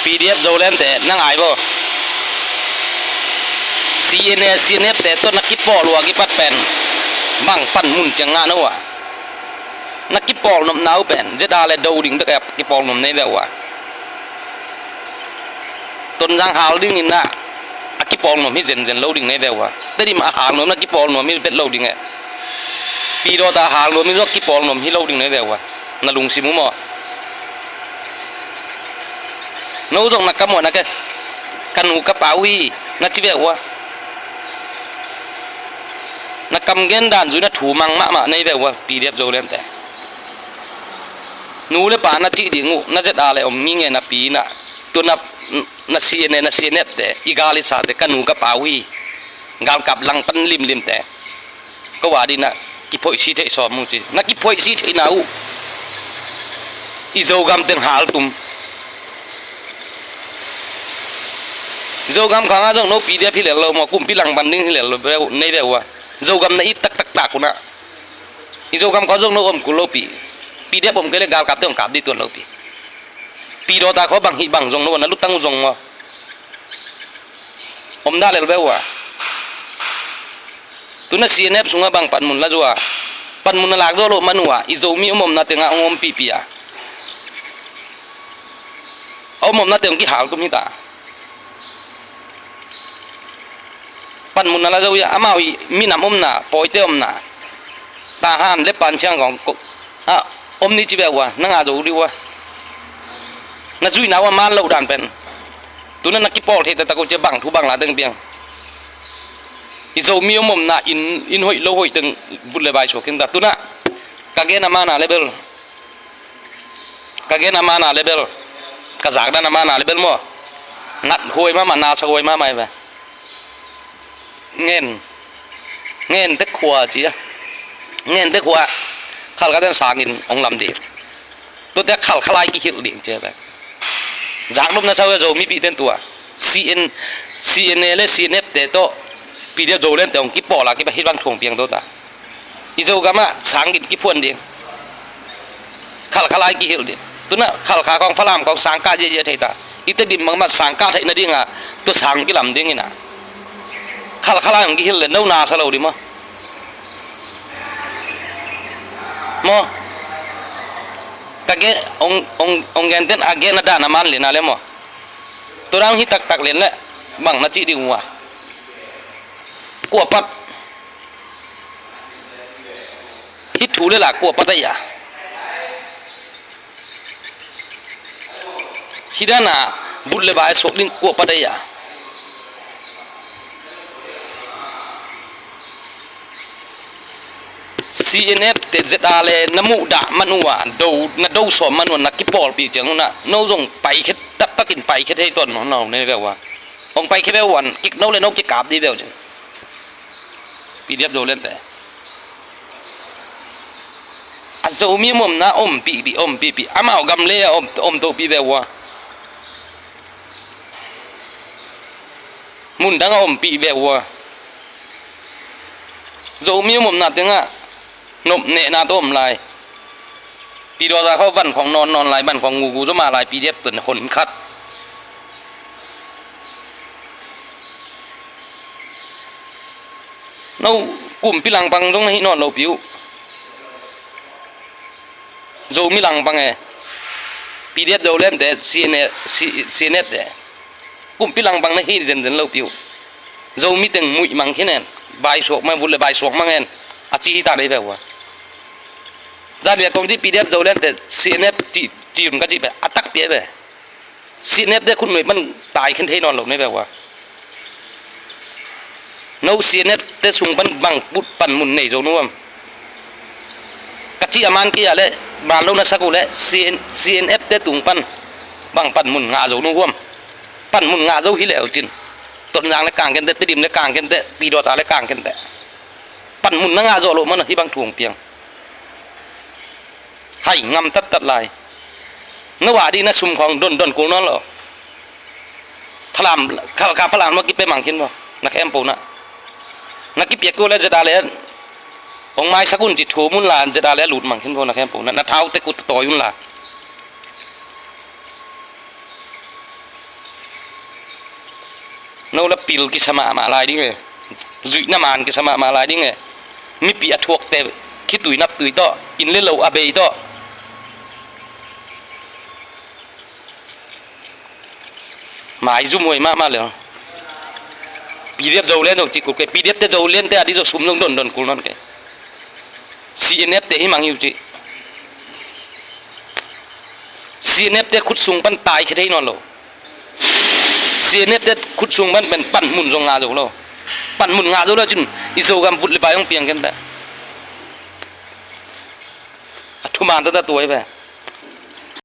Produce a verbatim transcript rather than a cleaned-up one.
P D F Zoland te na ngai vo. C N A, C N F te tawh na kipawl uh a kipat pen bang panmun ciang ngah na uh a? Na kipawl nopna uh pen Z A le do ding bek a kipawl nop nei ve uh a? Tonzang hal dingin na a kipawl nop hi zenzen lo ding nei ve uh a? Tedim a hal nop na kipawl nop hi vet lo ding e. Pidawt a hal nop hi zong kipawl nop hi lo ding nei ve uh a? Na lungsim uh maw? No zong na kam uh a, na ke, ka nu ka pa uh hi na ci ve uh a? Na kam gen dan zui na thu mang mahmah nei ve uh a, P D F Zoland te. Nu le pa na cih ding uh, na Z A le om nginge na pi na, tu na, na C N A, na C N F te, i gal i sa te, ka nu ka pa uh hi. Galkap langpan limlim te. Ko a dih na kiphoihsi theih sawm uh ci. Na kiphoihsi theihna uh. I Zogam teng haltum. Zogam khang a zong no P D F hi lel lo maw, kumpi langpan ding hi lel lo, nei ve uh a? Zogam na it taktak tak uh na. I Zogam khang zong no om kul lo pi. P D F om kei le galkap te om kap dih tuan lo pi. Pidawt a khua bang hih bang zong no na lutang uh zong maw? Om dah lel ve uh a? Tu na C N F sungah bang panmun la zuah? Panmun a lak zo lo man uh a, i Zomi om omna tengah hong om pihpih a, a om omna teng hong kihal tum hi ta. Panmun a la zo ia, amau i minam omna, pawite omna, Tahan le Panciang kong ko a om ni ci ve uh a, na ngah zo dih uh a? Na zuihna uh a man loh dan pen. Tu na na kipawl thei taktak uh cia bang thu bang la deng piang. I Zomi om omna inn, inn hoih lo hoih teng vut le vai suak khin ta. Tu na ka gen a man a le bel, ka gen a man a le bel, ka zak dan a man a le bel maw? Nat huai mahmah, na sa huai mahmah hi ve. Ngen, Ngen te khua ci a. Ngen te khua Khalkha ten sangin hong lam ding. Tuate Khalkha lai kihilh ding ci a ve. Zaknop na sa uh a, Zomipih ten tua C N, C N A le C N F te tawh P D F Zoland te hong kipawl a kipan hih bang thu hong piang to ta. I Zogam ah sangin kiphuan ding. Khalkha lai kihilh ding. Tu na Khalkha khawng Falam khawng sang kah ziahziah thei ta. I Tedim bangmah sang kah theih nading a, tu sang kilam ding hi na. Khalkha lai hong kihilh le no na sa lo dih maw? Maw? Ka gen, hong, hong, hong gen ten a gen a dan a man lian a le maw? Tu dang hi taktak lian le bang na cih ding uh a? Kua pat? Hih thu le la kua pat a hia? Hih dan a vut le vai suak ding kua pat a hia? C N F te Z A le na muh dah man uh a, do, na do sawm man uh a, na kipawlpih ciang uh na, no zong paikhia, taktakin paikhia thei tuan no, no, nei ve uh a. Hong paikhia ve uh a, kik no le no kikap dih ve uh ciang. P D F Zoland te. A Zomi om omna ompihpih, ompihpih. Amau gam le a om, om tohpih ve uh a. Mun dang a ompih ve uh a. Zomi om omna tengah nopnehna tawh om lai. Pidawt a khawng van khawng nawn nawn lai, van khawng ngugu zaw mah lai, P D F tun hon khat. No kumpi langpang zong na hih nawn lo pi uh. Zomi langpang e. P D F Zoland te, C N A, C-, C N F te. Kumpi langpang na hi zenzen lo pi uh. Zomi teng muih mang khin en. Vai suak mang, vut le vai suak mang en. A ci hi ta nei ve uh a. Zan ve kong ci P D F Zoland te, C N F ci, ci un ka ci ve. A takpi ve. C N F te khut nuai pan tai khin thei nawn lo nei ve uh a. No C N F te sung pan bang put panmun nei zo nuam? Ka cih a man kei a le, man lo na sak uh le, C N, C N F te tung pan bang panmun ngah zo nuam? Panmun ngah zo hi le uh cin. Tonzang le kang kente, Tedim le kang kente, Pidawt a le kang kente. Panmun na ngah zo lo man hih bang thu hong piang. Hai ngam tattat lai. Na wah dih na sum khawng don don kul nawn lo. Falam, Khalkha Falam mah kipia mang khin maw? Na khempeuh na. Na kipia kul le Z A le hong maisak un ci thum un la, Z A le lut mang khin maw na khempeuh na. Na thaute kut tawi un la. No la pil kisa mahmah lai ding e. Zuihna man kisa mahmah lai ding e. Mipi a thuakte khitui naptui tawh, inn le lo a bei tawh. Maizum huai mahmah le. P D F Zoland zong ci kul kei, P D F te Zoland te a di zong sum zong dondon kul nawn kei. C N F te hi mang hi uh ci. C N F te khut sung pan tai khe thei nawn lo. C N F te khut sung pan pen panmun zong ngah zo lo. Panmun ngah zo lo cin i Zogam vut le bai hong piang ken ta. A thuman tata tuai ve.